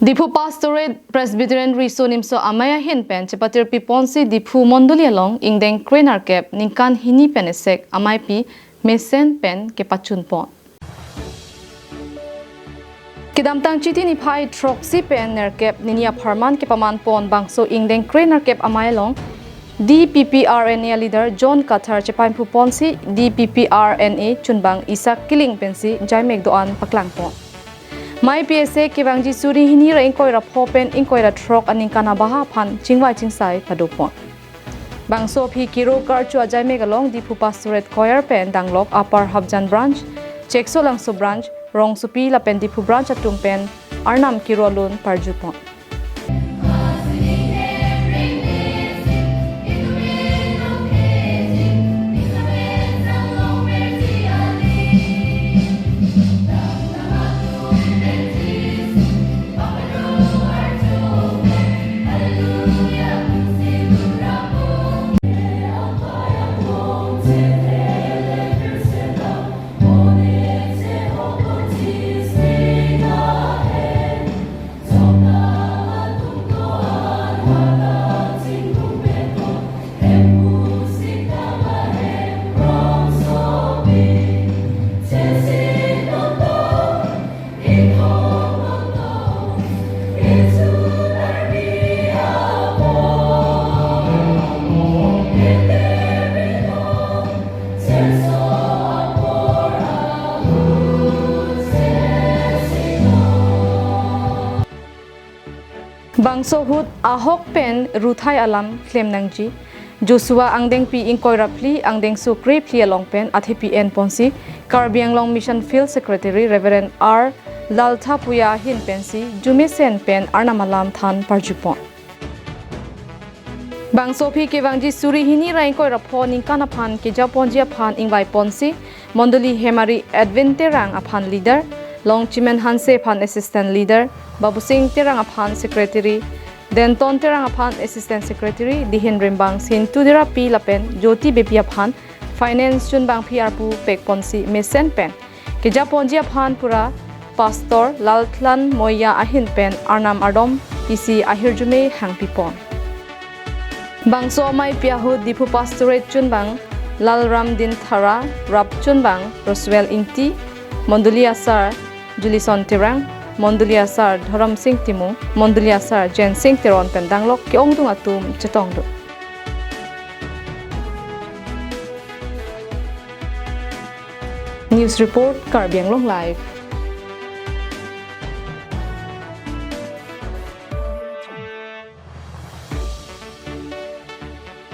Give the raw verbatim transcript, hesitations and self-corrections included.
Diphu Pastorate Presbyterian Riso Nimso Amei ahin pen chepatirpi ponsi Diphu Mondoli along ingdeng krenerkep ningkan hini pen esek ameipi mesen pen kepachun pon. Kedamtang Chiti niphai throksi pen nerkep nini apharman kepaman pon bangso ingdeng krenerkep amei along D P P R N A leader John Kathar chepainphu ponsi D P P R N A chunbang Isaac Killing pensi jaimek do-an paklang pon. Meipi esek kevangji suri hini ra ingkoi ra pho pen ingkoi ra throk aningkan abaha aphan chingvai chingsai pado pon. Bangso aphi kiro karcho ajaimek along Diphu Pastorate Choir pen danglok Upper Hapjan Branch, Cheksolangso Branch, Rongsopi lapen Diphu Branch atum pen Arnam kiro alun parju pon. Bangso ahut ahok pen ruthai alam klem nangji. Joshua angdengpi ingkoi ra phli angdengso krephli along pen athepi en ponsi Karbi Anglong Mission Field Secretary Reverend R Lalthapuya ahin pensi jumesen pen Arnam alam than parju pon. Bangso aphi kevangji suri hini ra ingkoi ra pho ningkan aphan kejaponji aphan ingvai ponsi Mondoli Hemari Edwin Terang aphan leader, Longchimen Hanse aphan assistant leader, Babusing Terang aphan secretary, Denton Terang aphan assistant secretary, Dihin Rimbang, Sintu Derapi lapen Jyoti Beypi aphan finance chunbangpi arpu pek ponsi mesen pen kejaponji aphan pura Pastor Lalthlan Moya ahin pen Arnam ardom pisi ahirjume hangpi pon. Bangso ameipi ahut Diphu Pastorate chunbang Lalram Dinthara, rap chunbang Roswell Ingti, Mondoli asar Julison Terang, Mondoli asar Dhorom Sing Timung, Mondoli asar Jensing Teron pen danglok ke-ongdung atum chetongdun. News report, Karbi Anglong Live.